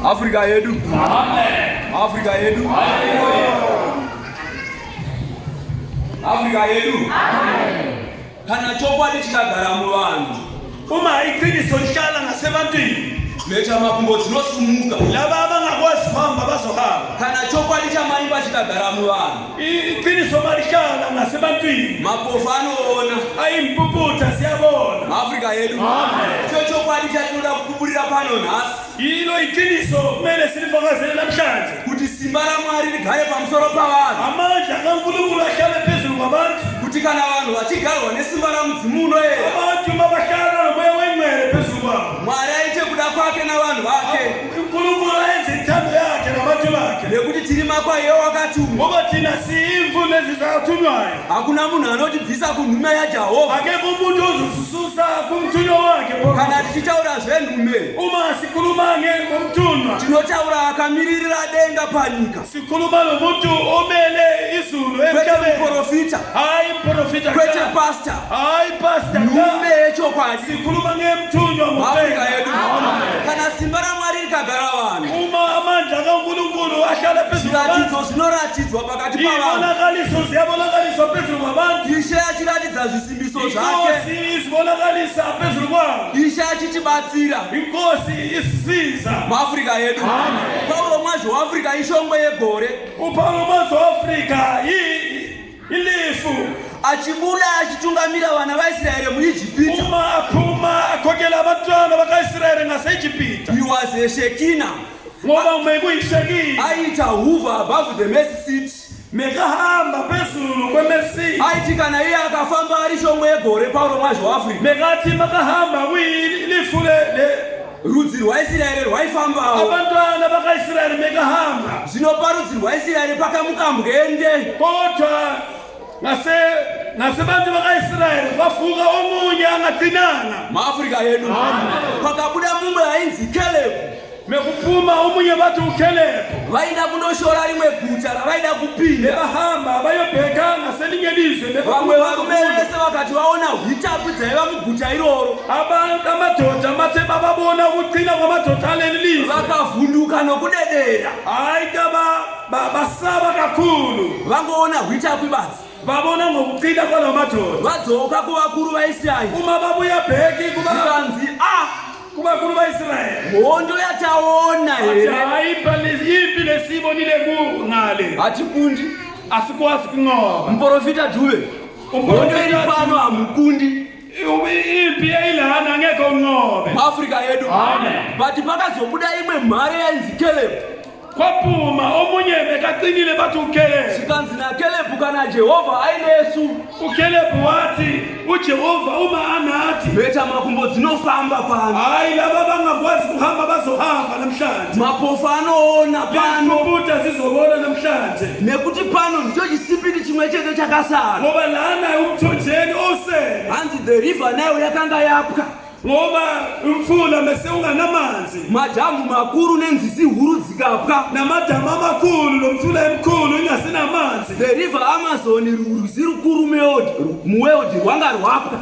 Afrika yedu. Amen. Afrika yedu. Afrika yedu. Amen. Kana chokwadi chikagara muvanhu. Uma iqiniso lihlala ngasebantwini. Mheta makumbo dzinosumuka. Laba abangakwazi kuhamba bazohamba. Kana chokwadi chamaimba chikagara muvanhu. Iqiniso malihlala ngasebantwini. Mapofu anoona. Ayimpuputha siyabona. Afrika yedu. Amen. Cho chokwadi chatinoda kukuburira pano nhasi. Yilo iqiniso kumele silifakazele namhlanje. Kuti simba raMwari rigare pamusoro pavanhu. Amandla kaNkulunkulu ahlale phezulu kwabantu. Kuti kana vanhu vachigarwa nesimba ramudzimu unoyera. Abantu mabahlala nomoya wengcwele phezulu kwabo. Mwari aite kuda kwake navanhu vake. uNkulunkulu ayenze intando yakhe nabantu bakhe. Nekuti tiri makwai ewakatumwa. Ngoba thina siyimvu lezi zathunywayo. Hakuna munhu anotibvisa kunhume yaJehovha. Akekho umuntu ozosisusa kumthunywa wakhe. Kana tichitaura zvenhume. Uma sikhuluma ngomthunywa. Tinotaura akamiririra denga panyika. Sikhuluma nomuntu omele izulu emhlabeni. Kwete muprofita. Hayi mprofita. Kwete pastor. Hayi pastor. Nhume yechokwadi. Sikhuluma ngemthunywa Afrika yedu. Kana simba raMwari rikagara vanhu. Uma amandla kaNkulunkulu ahlala phezulu Zviratidzo zvinoratidzwa pakati pavanhu. Izibonakaliso ziyabonakaliswa phezulu kwabantu. Ishe achiratidza zvisimbiso zvake. Inkosi izibonakalisa phezulu kwabo. Ishe achitibatsira. Inkosi isisiza. MuAfrica yedu. Pauro Mwazha weAfrica ishongwe yegore. UPaulo Mwazha weAfrica ilifu. Achibuda achitungamira vana vaIsraeri muIjipita. Uma aphuma akhokela abantwana bakaIsrayeli ngaseEgipita. He was a Shekinah. Ngoba mekuyishekina. Aita hover above the mercy seat. Mekahamba phezulu kwemesi. Aiti kana iye akafamba ari shongwe yegore Pauro Mwazha weAfrica. Mekathi makahamba kuyilifu le Rudzi rwaIsraeri rwaifambawo. Abantwana bakaIsrayeli mekahamba. Zvino parudzi rwaIsraeri pakamuka mbwende. Kodwa ngase ngasebantu bakaIsrayeli kwavuka omunye angaqinanga. MaAfrika yedu. Pakabuda mumwe ainzi Caleb. Mekuphuma omunye bathi uKhelebu. Vaida kundoshora rimwe guta ravaida kupinda. Bebahamba bayobheka ngaselinye lizwe. Vamwe varume vese vakati vaona hwitapi dzaiva muguta iroro. Abantu amadoda mathe bababona ukuqina kwamadoda aleli lizwe. Vakavhunduka nokudedera. Hayi ka basaba kakhulu. Vangoona hwitapi badzi. Babona ngokuqina kwala madoda. Vadzoka kuvakuru vaIsraeri. Uma babuya bheki kuba zvikanzi a kuvakuru vaIsraeri. Hondo yataona here? Hayi impi lesiyibonile kungale. Hatikundi. Asikwazi kunqoba. Muprofita Dube. Hondo iri pano hamukundi. Impi eyilana angeke unqobe. Afrika yedu. Amen. But pakazobuda imwe mhare yainzi Caleb. Kwaphuma omunye bekaqinile bathi uKhelebu. Zvikanzi naKhelebu kana Jehovha ainesu. UKhelebu wathi uJehova uma anathi. Mheta makumbo dzinofamba pano. Hayi laba bangakwazi kuhamba bazohamba namhlanje. Mapofu anoona pano. Impumputhe zizobona namhlanje. Nekuti pano ndicho chisipiti chimwe chete chakasara. Ngoba lana umthonjeni osele. Hanzi the river Nile yakanga yapwa. Ngoba umfula mese unganamanzi. Madhamu makuru nenzizi huru dzikapwa. Namadamu amakhulu nomfula emkhulu ingasenamanzi. The river Amazon rwizi rukuru muworld rwanga rwapwa.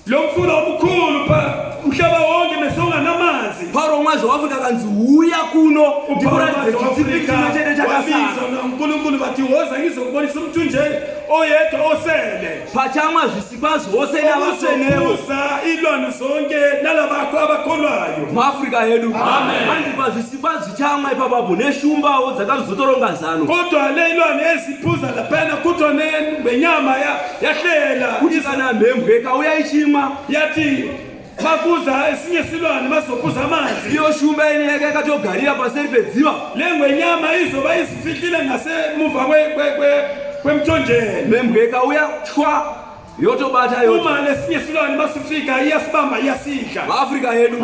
Lo mfula omkhulu pa umhlaba wonke mese unganamanzi. Pauro Mwazha waAfrica kanzi huya kuno ndikuratidze chisipiti chimwe chete chakasara. NoNkulunkulu bathi woza ngizokubonisa umthunjeni oyedwa osele. Pachamwa zvisikwa zvose navatsvenewo. Ozobusa ilwane zonke nalabakho abakholwayo. MuAfrica yedu. Hanzi pazvisikwa zvichamwa ipapapo neshumbawo dzakazotoronga zano. Kodwa le ilwane eziphuza laphana kuthiwa nenyama yahlela. Kuti kana mhembwe ikauya ichimwa. Yathi Makuza esinye silwane bazophuza amanzi. Iyo shumba inenge yakatogarira paseri pedziva. Le ngwenyama izoba izifihlile ngasemuva kwemthonjeni. Mhembwe ikauya twa yotobata yoto. Uma lesinye silwane masifika iyasibamba iyasidla. MaAfrica yedu.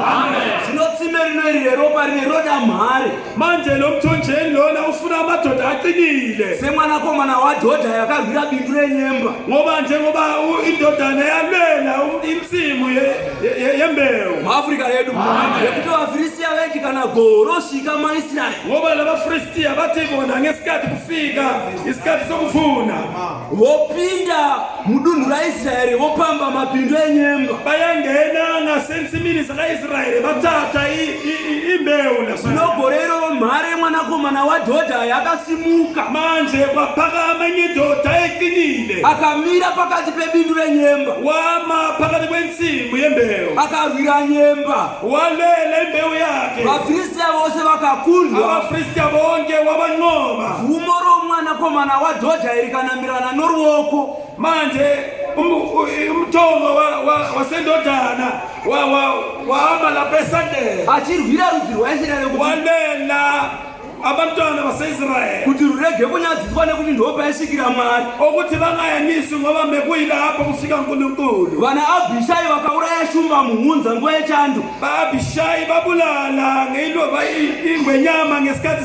Zvino tsime rino iri reropa rine roda mhare. Manje lo mthonjeni lona ufuna amadoda aqinile. Semwanakomana waJodha yakarwira bindu renyemba. Ngoba njengoba indodana yalwela insimu yembewu. MaAfrica yedu. Nekuti vaFiristia vaiti kana goho rosvika maIsraeri. Ngoba laba Filistiya bathi bona ngesikhathi kufika isikhathi sokuvuna. Vopinda mudunhu raIsraeri vopamba mapindu enyemba. Bayangena ngasensimini zakaIsrayeli bathatha imbewu lapha. Zvino gore iroro mhare mwanakomana waDhodha yakasimuka. Manje kwaphakama enye indoda eqinile. Akamira pakati pebindu renyemba. Wama phakathi kwensimu yembewu. Akarwira nyemba. Walwela imbewu yakhe. VaFiristia vose vakakundwa. AbaFilistia bonke wabanqoba. Bvumo romwanakomana waDhodha rikanamirana noruoko. Manje umthongo wasendodana wahamba lapha esandleni. Achirwira rudzi rwaIsraeri kuti walwela abantwana baseIsrayeli kuti rurege kunyadziswa nekuti ndopaisvikira Mwari. Ukuthi bangayaniswi ngoba mekuyilapho kufika uNkulunkulu. Vana Abhishai vakauraya shumba muhunza nguva yechando. BaAbhishayi babulala ingwenyama ngesikhathi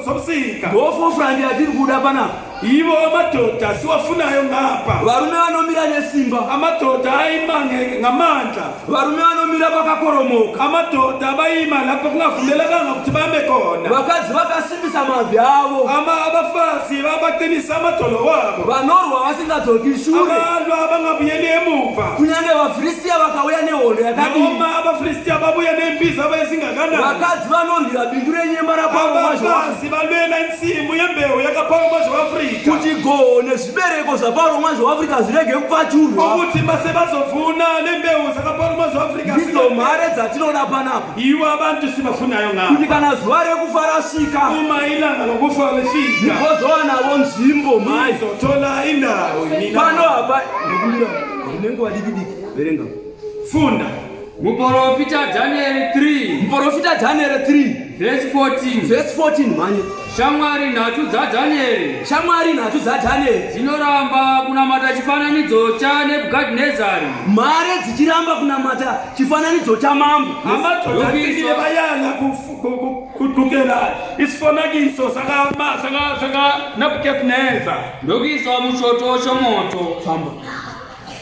sobusika. Ndofofrandi yatiri kuda panapa. Yibo amadoda siwafunayo ngapha. Varume vanomira nesimba. Amadoda ayima ngamandla. Varume vanomira vakakoromoka. Amadoda abayima lapho kungavumelekanga ukuthi bame khona. Vakadzi vakasimbisa mabvi avo. Abafazi babaqinisa amadolo wabo. Vanorwa vasingadzoki shure. Abalwa abangabuyeli emuva. Kunyange vaFiristia vakauya nehondo yakadii. Noma abaFilistia babuya nempi zabo ezingakanani. Vakadzi vanorwira bindu renyemba raPauro Mwazha. Abafazi balwela insimu yembewu yakaPauro Mwazha weAfrika. Kuti goho nezvibereko zvaPauro Mwazha weAfrika zvirege kupfachurwa. Ukuthi mase bazovuna lembewu zakaPauro Mwazha weAfrika. Ndidzo mhare dzatinoda panapa. Yiwo abantu sibafunayo ngapha. Kuti kana zuva rekufa rasvika. Uma ilanga lokufa lifika. Ndigozowanavo nzvimbo mhai. Ngizothola indawo mina. Pano hapa ndokumbira ndine nguva diki diki verenga. Funda. Muprofita Danieri 3. Muprofita Danieri 3. Verse 14. Verse 14 mhanye. Shamwari nhatu dzaDanieri. Shamwari nhatu dzaDanieri. Dzinoramba kunamata chifananidzo chaNebhukadhinezari. Mhare dzichiramba kunamata chifananidzo chamambo. Amadoda aqinile bayala kugqukela isifonakiso sakaNebhukadineza. Ndokuiswa muchoto chomoto. Famba.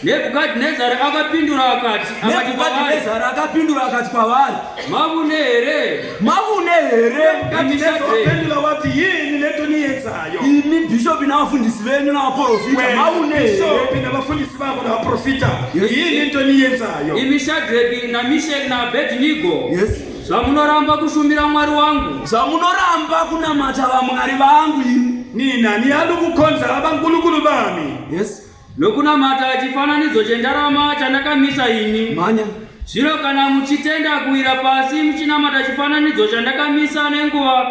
Nebhukadhinezari akapindura akati, akati kwavari, Nebhukadhinezari akapindura akati kwavari, Mavune here? Mavune here? Nebhukadhineza waphendula wathi yini lento niyenzayo? Imi bhishopi navafundisi venyu navaprofita, mavune here? Bhishopi nabafundisi babo nabaprofita, yini into niyenzayo? Imi Shadreki naMisheki naAbhedhinego, Yes. zvamunoramba kushumira Mwari wangu, Zvamunoramba kunamata vamwari vangu imi. Nina niyala ukukhonza abankulunkulu bami. Yes. Nokunamata chifananidzo chendarama chandakamisa ini. Mhanya. Zvino kana muchitenda kuwira pasi muchinamata chifananidzo chandakamisa nenguva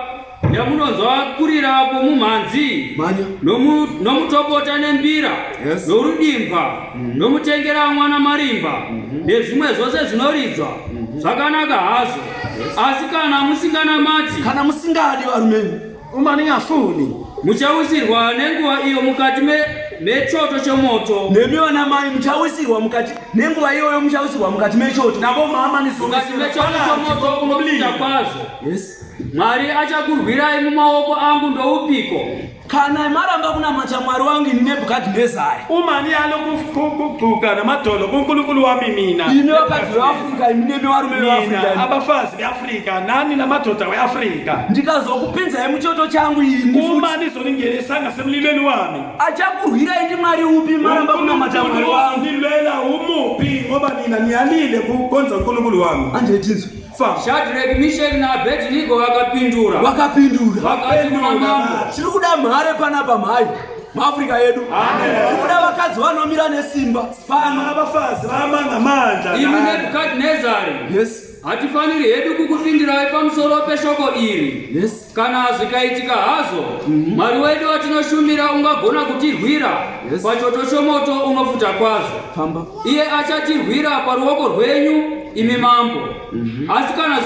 yamunonzwa kurira kwomumhanzi, Mhanya. Nomutopota nembira, Yes. norudimbwa, nomutengera mwana marimba, nezvimwe zvose zvinoridzwa, zvakanaka hazvo. Asi kana musinganamati, Kana musingadi varume, Uma ningafuni, muchawisirwa nenguva iyo mukati mechoto chomoto. Nemi vana mai muchawisirwa mukati nenguva iyoyo, muchawisirwa mukati mechoto. Nabo mama Mukati mechoto chomoto unopfuta kwazvo. Yes. Mwari achakurwirai mumaoko angu ndoupiko? Kana maramba kunamata Mwari wangu ini Nebhukadhinezari, Uma niyala ukugcuka namadolo kuNkulunkulu wami mina. Imi vakadzi veAfrica, imi nemi varume Nina veAfrica, abafazi beAfrika nani namadoda weAfrika. Ndikazokupinzai muchoto changu ini futi, Uma nizoningenisa ngasemlilweni wami. Achakurwirai ndi Mwari upi maramba kunamata Mwari wangu? Nilwela umuphi ngoba nina niyalile kukhonza uNkulunkulu wami. Anjetinzwa. Famba. Shadrach, Meshach naAbednego vakapindura. Vakapindura. Vakati kuna mambo, Tiri kuda mhare panapa mhai muAfrica yedu. Tiri kuda vakadzi vanomira nesimba pano. Abafazi bama ngamandla. Imi Nebhukadhinezari, Yes. hatifaniri hedu kukupindirai pamusoro peshoko iri. Yes. Kana zvikaitika hazvo, Mwari wedu watinoshumira ungagona kutirwira pachoto chomoto unopfuta kwazvo. Famba. Iye achatirwira paruoko rwenyu, imi mambo. Asi kana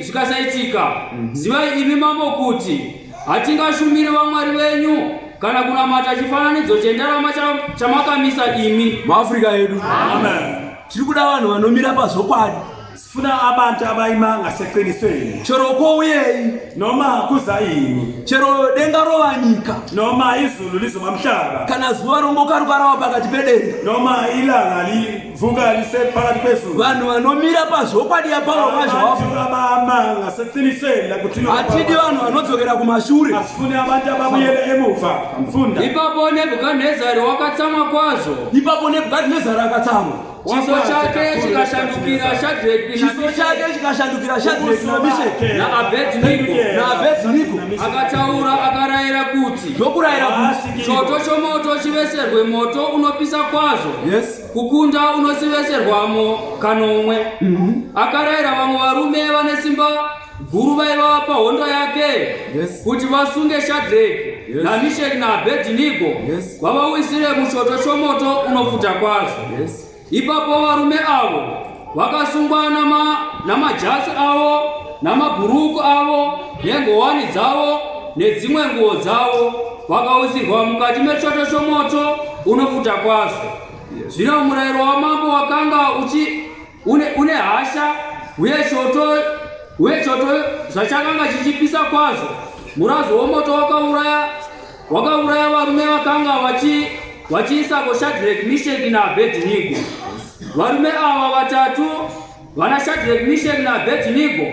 zvikasaitika, zivai imi mambo kuti hatingashumiri vamwari venyu kana kunamata chifananidzo chendarama chamakamisa imi. MuAfrica yedu Amen. tiri kuda vanhu vanomira pazvokwadi. Sifuna abantu abayima ngaseqinisweni. Chero kwouyei, Noma kuza ini, chero denga rova nyika, noma izulu lizoba mhlaba, kana zuva rongokaruka rava pakati pedenga, noma ilanga livuka lisephakathi kwezulu. Vanhu vanomira pazvokwadi yaPauro Abantu Mwazha. abama ngaseqinisweni lakuthiwa. Hatidi vanhu vanodzokera kumashure. Asifuni abantu ababuyela emuva. Funda. Ipapo Nebhukadhinezari wakatsamwa kwazvo. Ipapo Nebhukadhinezari akatsamwa. Chiso chake chikashandukira Shadreki Chiso chake chikashandukira Shadreki naMisheki naAbhedhinego. naAbhedhinego. Akataura akarayira kuti Ndokurayira kuti choto chomoto chiveserwe moto unopisa kwazvo kukunda unosiveserwamo kanomwe. Akarayira vamwe varume vane simba guru vaiva pahondo yake kuti vasunge Shadreki naMisheki naAbhedhinego, vavawisire muchoto chomoto unopfuta kwazvo. Ipapo varume avo vakasungwa namajasi avo, namabhuruku avo, nengowani dzavo, nedzimwe nguo dzavo, vakawisirwa mukati mechoto chomoto unopfuta kwazvo. Zvino murayiro wamambo wakanga uchi une hasha, uye choto zvachakanga chichipisa kwazvo, murazvo womoto wakauraya varume vakanga vachiisako Shadrek, Misheki naAbhedhinego. Varume ava vatatu, vana Shadrek, Misheki naAbhedhinego,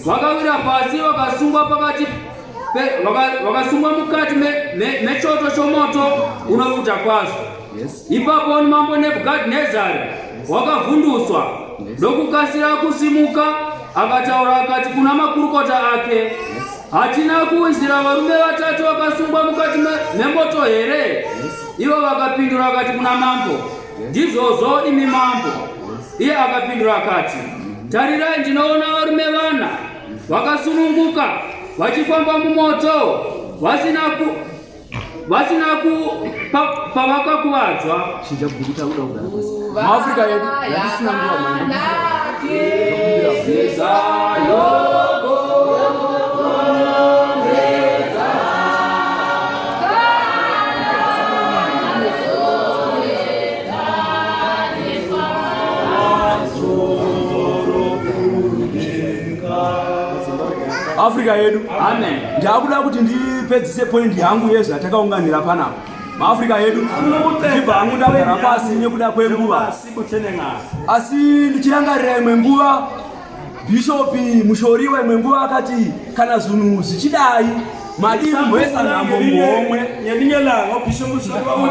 vakawira pasi vakasungwa pakati vakasungwa mukati mechoto chomoto unopfuta kwazvo. Ipapo mambo Nebhukadhinezari wakavhunduswa ndokukasira kusimuka, akataura akati kuna makurukota ake, "Hatina kuwisira varume vatatu vakasungwa mukati memoto here?" Ivo vakapindura akati kuna mambo, "Ndizvozvo, imi mambo." Iye akapindura akati, "Tarirai, ndinoona varume vana vakasununguka vachifamba mumoto vasina pavakakuvadzwa." Chinja bhuku, takuda kugara pasi. MuAfrica yedu yatisina nguva mhani. Afrika yedu. Amen. Ndakuda kuti ndipedzise point yangu yezvatakaunganira panapa. MuAfrica yedu, ndibva hangu ndagara pasi nekuda kwenguva, Sibuthene ngayo. Asi ndichirangarira imwe nguva Bhishopi Mushoriwa, imwe nguva akati kana zvinhu zvichidai, madii kumboisa nhambo muhomwe. Ngelinye langa uBishop Mushoriwa uthi